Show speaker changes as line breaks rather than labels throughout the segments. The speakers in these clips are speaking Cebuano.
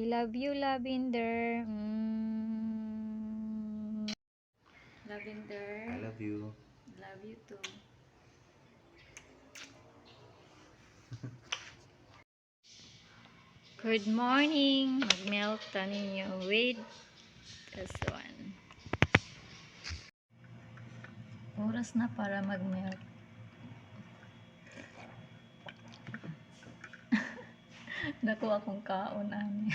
I love you, Lavender. Lavender.
I love you.
Love you too. Good morning. Mag-melt ta ninyo with this one. Oras na para mag-melt. Dako akong kaon ani.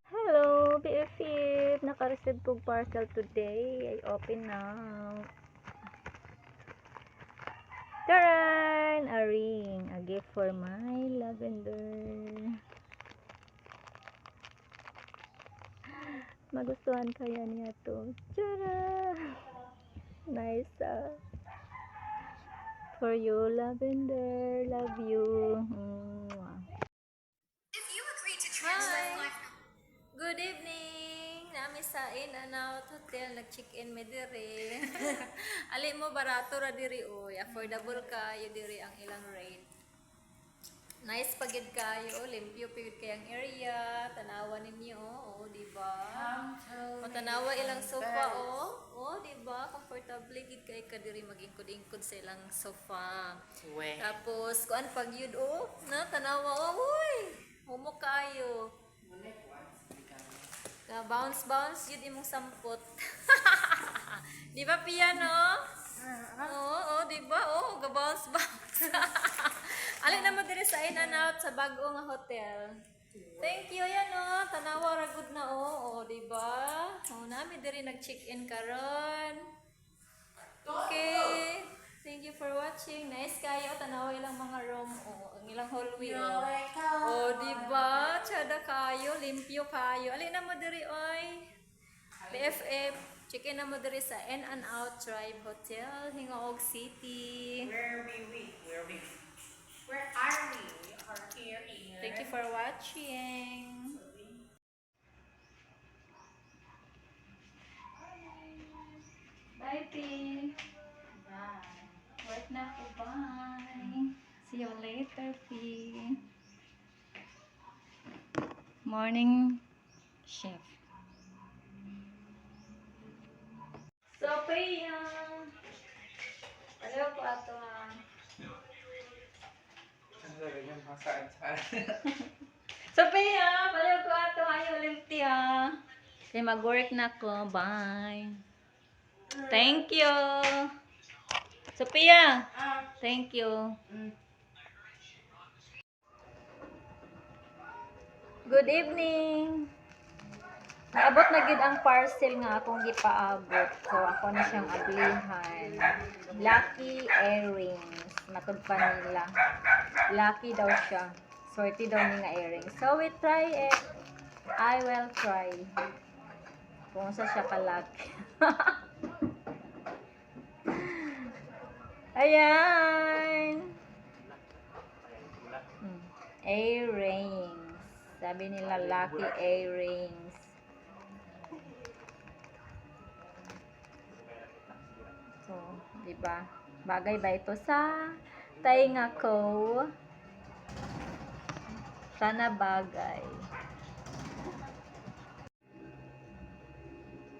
Hello, BFF! Naka-receive kong parcel today. I open now. Taran! A ring. A gift for my Lavender. Magustuhan kaya niya to. Tara! Nice, ah. For you, Lavender. Love you. Mwah. Hi! Good evening! Nami sa In and Out Hotel, nag-check-in mi diri. Ali mo, barato ra diri oy, affordable kayo diri ang ilang rate. Nice pa gid kayo, oh, limpyo pa gid kay ang area, tanawa ninyo, oh, di ba? Matanawa ilang sofa, oh. Oh, di ba? Comfortable gid kay ka diri magingkod-ingkod sa ilang sofa.
We.
Tapos kuan pag yun, oh, na tanawa, oh, uy. Humo kayo. Ka bounce bounce yun imong sampot. Di ba, piano? Oo, oh, di ba? Oh, ga bounce bounce. Ali na mo diri sa In and Out sa bag-o nga hotel. Thank you yan, oh. Tanawa ra gud na, oh, oh, di ba? Oh, nami diri nag-check-in karon. Okay. Thank you for watching. Nice kayo. Tanawa ilang mga room. Oh, ang ilang hallway. Oh, oh, di ba? Tsada kayo. Limpyo kayo. Alin na mo diri, oy. BFF. Check-in na mo diri sa In and Out Tribe Hotel, Gingoog City.
Where are we? Where are we? Where are we? We are here in.
Thank you for watching. Bye, P. Bye. Work na ako. Bye. See you later, P. Morning shift. Sophia! Ano ko ato ha?
Ano sabi niya? Mga saan saan?
Sophia! Palayo ko ato. Ayaw limti ha. Kaya mag-work na ko. Bye. Thank you. Sophia! Thank you. Good evening. Naabot na gid ang parcel nga akong gipaabot. So ako na siyang ablihan. Lucky earrings. Matud pa nila. Lucky daw siya. Swerte daw ni nga earrings. So we try it. I will try. Kung sa siya ka-lucky. Ayan. Earrings. Sabi nila lucky earrings. So, di ba? Bagay ba ito sa tainga ko? Sana bagay.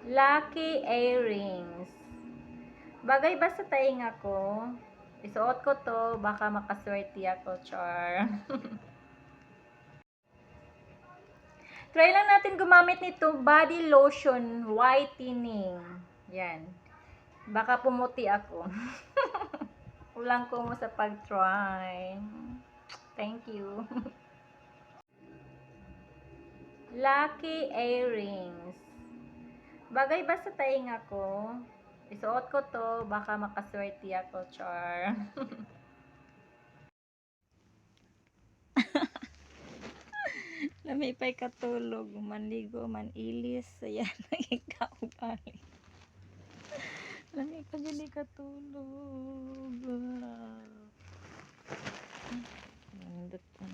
Lucky earrings. Bagay ba sa tainga ko? Isuot ko to, baka makaswerte ako, char. Try lang natin gumamit nito, body lotion whitening. Yan. Baka pumuti ako. Kulang ko mo sa pag-try. Thank you. Lucky earrings. Bagay ba sa tainga ko? Isuot ko to, baka makaswerte ako, char. Lami pa'y katulog, manligo, manilis, ayan, ikaw balik. Lami pa dili katulog. Nindot ko.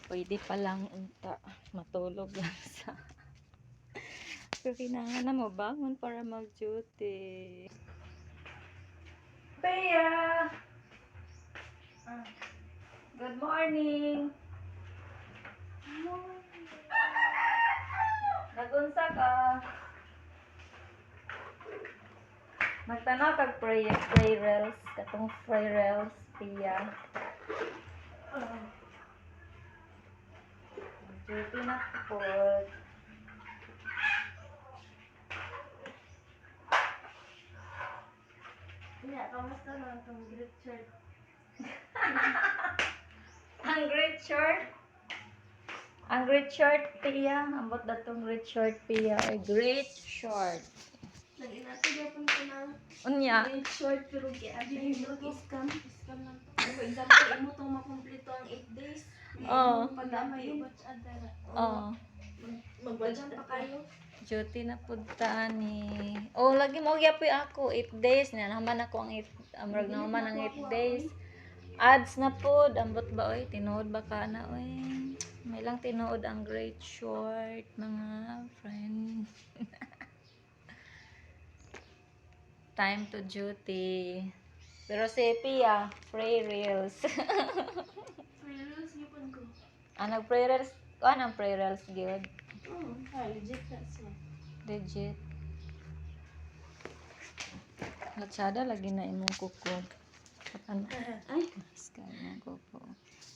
Pwede pa lang unta matulog lang sa. Pero kailangan na mo bangon para mag-duty. Bea! Good morning! Nagunsa ka? Magtanaw kag pray rails, katong pray rails, Pia. Duty na po.
Yeah, kamusta naman itong group chat?
Ang great shirt. Ang great shirt, Pia. Ambot datong great shirt, Pia. A great shirt.
Nag-inatid yapon ko ng
Unya.
great short pero giabi yung scam. Scam lang to. For example, imo tong makumpleto ang 8 days.
Oo.
Pag-amay, watch other.
Oh.
Mag-watch pa kayo.
Duty na punta ni. Oh, lagi mo gyapoy ako 8 days na naman ako ang 8 amrag na man ang 8 days. Ads na pod, ambot ba oy, tinuod ba ka na oy. May lang tinuod ang great short mga friend. Time to duty. Pero si Pia, pray reels.
Free rules yapon ko.
Ang nag pray reels, kuan ang pray reels gyud.
Oo, legit na siya.
Legit. Latsada lagi na imong kuko. Ano?
Ay,
Nice kay imong kuko.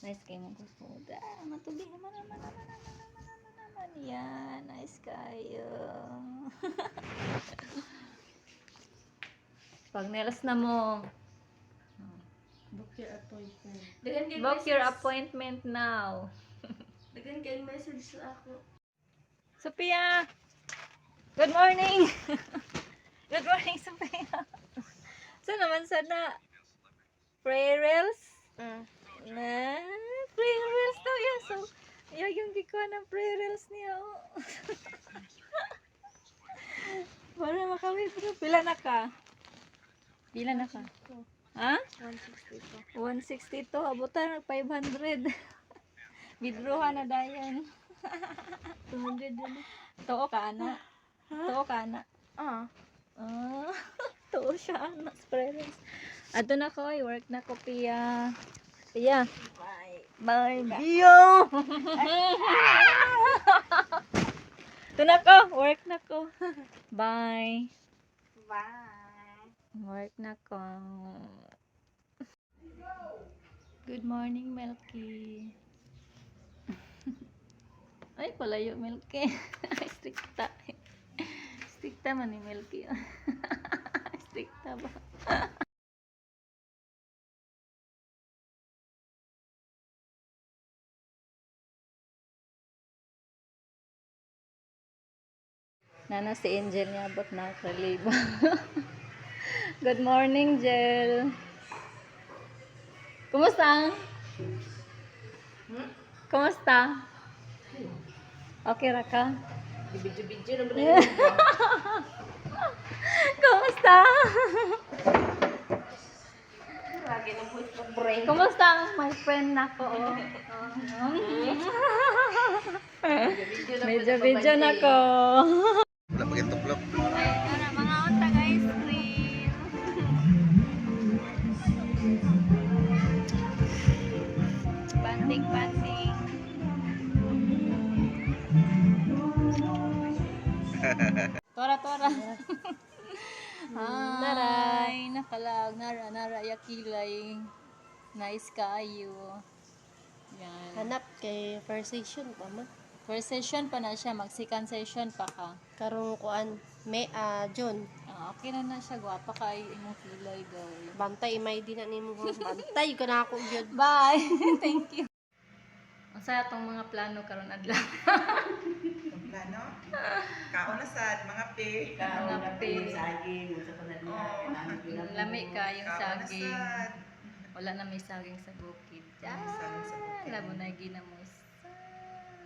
Nice kay imong kuko. Da, matubi naman naman naman naman naman naman naman. Yan, nice kayo. Pag nails na mo,
book your appointment. Dagan kay
book your appointment now.
Dagan kay message sa ako.
Sophia! Good morning! Good morning, Sophia! So naman sana, prayer rails? Na, prayer rails daw yan. So, yan yung gikuha ng prayer rails niya. Oh. Para makawithdraw. Pila na ka? Pila na ka? Ha?
162.
162. Abutan ng 500. Withdraw na dayon.
200 din.
Tuo ka ana. Tuo ka ana.
Ah.
Ah, tuo siya ana sa parents. Adto na ko, ay, work na ko Pia. Pia.
Bye.
Bye. Bio. Ito na ko, work na ko. Bye.
Bye.
Work na ko. Good morning, Milky. Ay, palayo, Milky. Ay, strikta. Strikta man ni Milky. Strikta ba? Nana si Angel niya abot na kalibo. Good morning, Jel. Kumusta? Kumusta? Okay ra ka?
Bidyo-bidyo na ba
Kumusta?
Lagi na po brain.
Kumusta ang my friend nako? Oh. Medyo video na ko.
Wala pa tuplok.
Ay, tara, mga untag ice cream. Banding, banding. Tora, tora. Hi, nakalag, nara, nara, yakilay. Nice kaayo. Yan.
Hanap kay first session pa man.
First session pa na siya, mag second session pa ka.
Karong kuan May June.
Ah, okay na na siya, gwapa kay imong kilay girl.
Bantay imay din na nimo ha. Bantay ka na ako gyud.
Bye. Thank you. Unsa atong mga plano karon adlaw?
Ang plano? Kaon na sad, mga pe.
Mga pe.
Saging, unsa pa na niya.
Lami kayong
Kaon na
saging.
sad.
Wala na may saging sa bukid.
Wala may saging sa bukid.
Labo na ginamos.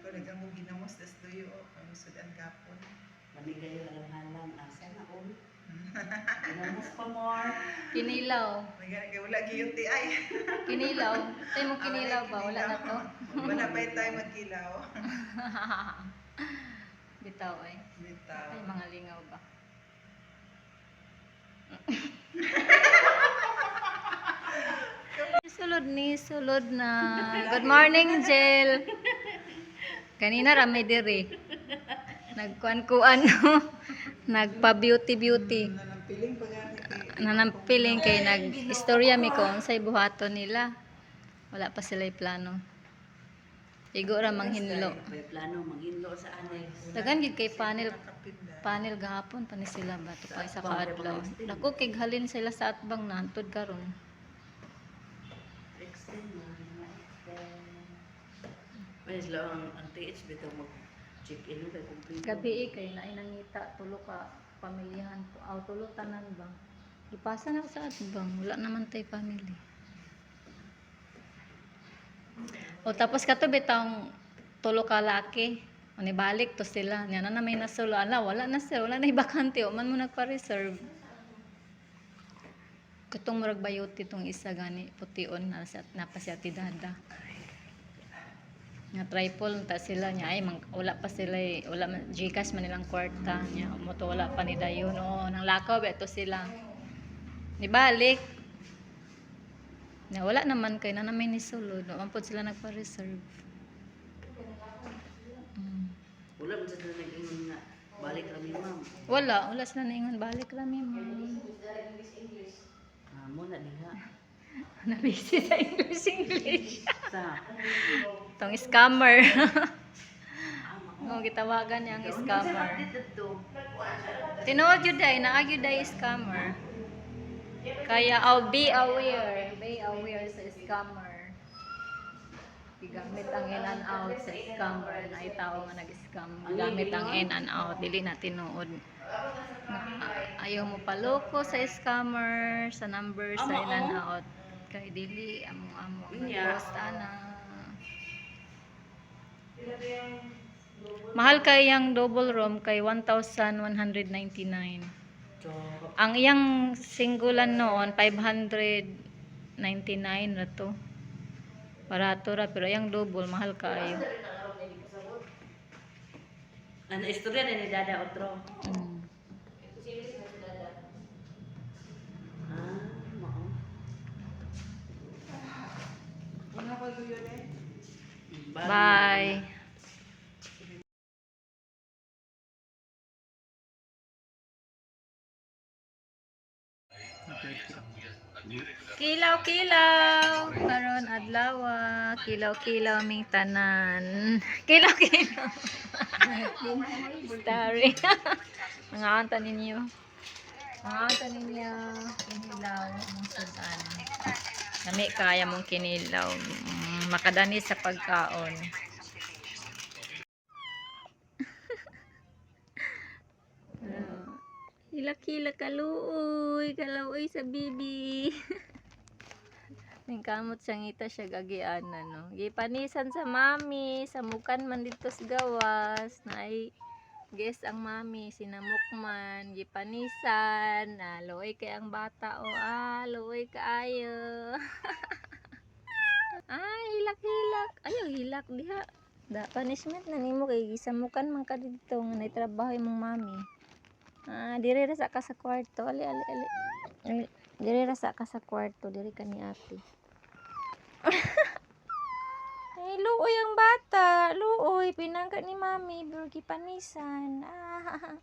Pero daghang kong ginamos, das duyo, oh. Ang sudan gapon.
Kami kayo halang-halang asa na oh.
Hmm.
Ginamos pa more.
Kinilaw.
May gani kay wala giyuti ay.
Kinilaw. Tayo mo kinilaw ba? Wala na to.
Wala pa yung tayo magkilaw.
Bitaw ay.
Bitaw.
Ay, mga lingaw ba? Sulod ni, sulod na. Good morning, Jill. Kanina rami diri. Nagkuan-kuan no. Nagpa-beauty-beauty.
Nanampiling pa gani kay.
Nanampiling kay nag-istorya mi ko unsay buhaton nila. Wala pa sila plano. Igo ra manghinlo.
May plano manghinlo sa annex.
Dagan gid kay panel
Nakapinda.
panel gahapon pa ni sila ba to pa isa ka adlaw. Dako kay halin sila sa atbang nantod karon.
Extend na, mga extend. May sila ang TH bitaw mag check in kay kumpleto.
Gabi eh, kay naay nangita tulo ka pamilyahan po. Aw tulo tanan ba. Ipasa na ako sa atbang, wala naman tay family. O tapos kato bitawng tulo ka laki. O nibalik to sila. Nya na na may nasulo. Ala, wala na sir, wala na bakante. O man mo nagpa-reserve. Katong murag bayoti tong isa gani pution na sa napa si Ate Dada. Nga tripod ta sila niya ay mang, wala pa sila eh, wala man, GCash man nilang kwarta niya mo to wala pa ni dayon oo nang lakaw ba to sila. Nibalik. Na wala naman kay na namin ni sulod, wa man pod sila nagpa-reserve.
Wala man sila nag-ingon nga balik rami ma'am.
Wala, wala sila naingon balik rami ma'am.
Ah, mo na diha.
Nabisi sa English English.
Sa
Tong scammer. Kung gitawagan niya ang scammer.
dito.
Tinuod yun day, naag yun day scammer. Kaya, oh, be aware. Be aware sa scammer. Gigamit ang in and out sa scammer. Na tao nga nag-scam. Gigamit ang in and out. Dili na tinuod. Nga, ayaw mo paloko sa scammer, sa number, sa in and out. Kay dili, amo-amo. ang
Unya.
Nag-post, ana. Mahal kay ang double room kay 1,199.
So,
Ang iyang singgulan noon 599 ra to. Barato ra pero iyang double mahal kaayo.
ano istorya na ni Dada otro? Ah, mao.
Wala ko yun eh.
Bye. Kilaw kilaw karon adlaw kilaw kilaw ming tanan. Kilaw kilaw. Starry. Mga anta ninyo. Mga anta ninyo kinilaw ang sudan. Lami kaya mong kinilaw. Makadani sa pagkaon. Hilak-hilak kaluoy, kaluoy sa bibi. Ningkamot siya ngita siya gagian no. Gipanisan sa mami, sa mukan man dito sa gawas, na ay guess ang mami, sinamok man, gipanisan, na luoy kay ang bata o ah, luoy kaayo. Ay, hilak-hilak. Ayaw, hilak diha. Da, punishment na nimo kay gisamukan man ka dito nga naitrabaho imong mami. Ah, dire ra sa ka sa kwarto. Ali, ali, ali. Ali, dire ra sa ka sa kwarto, dire ka ni ate. Ay, luoy ang bata. Luoy, pinangka ni mami, pero gipanisan. Ah.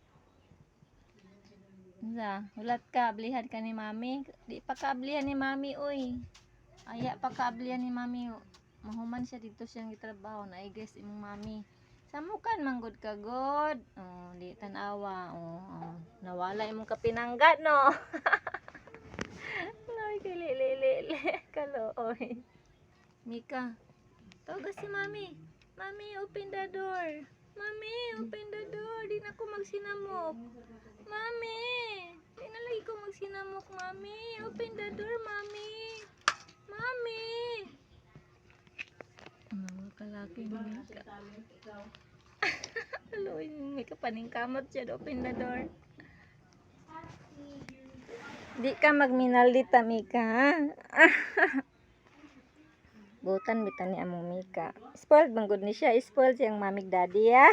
Unsa, hulat ka, ablihan ka ni mami. Di pa ka ablihan ni mami, oy. Aya pa ka ablihan ni mami. Mahuman siya dito siyang gitrabaho na ay guess imong mami. Samukan manggod ka god. Oh, di tan-awa. Oh, oh. Nawala imong kapinangga no. Nay kili li li li kaluoy. Mika. Tawag si mami. Mami, open the door. Mami, open the door. Di na ko magsinamok. Mami, di na lagi ko magsinamok, mami. Open the door, mami. Mami. Ano, kalaki ni Mika. Aloy, may kapaningkamot siya. Open the door. Di ka magminaldita, Mika, ha? Butan bitan ni among Mika. Spoiled bang gud ni siya? Spoiled siyang mamig daddy, ya.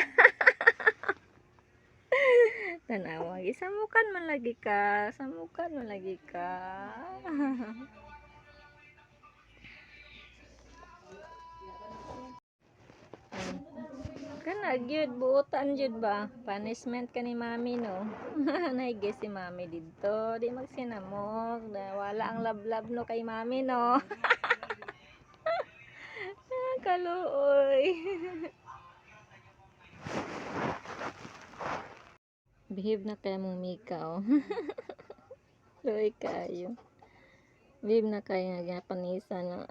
Tanawa, gisamukan man lagi ka. Samukan man lagi ka. Kana gyud buotan jud ba? Punishment ka ni mami, no. Naige si mami didto, di magsinamok, na wala ang lablab no kay mami, no. Ah, kaluoy. Behave na kaya mong Mika, oh. Luoy kayo. Behave na kayo nga ginapanisa, no.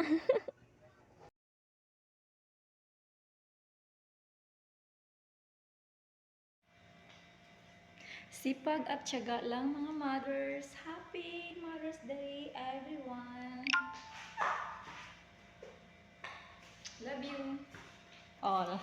Sipag at tiyaga lang, mga mothers. Happy Mother's Day, everyone. Love you all.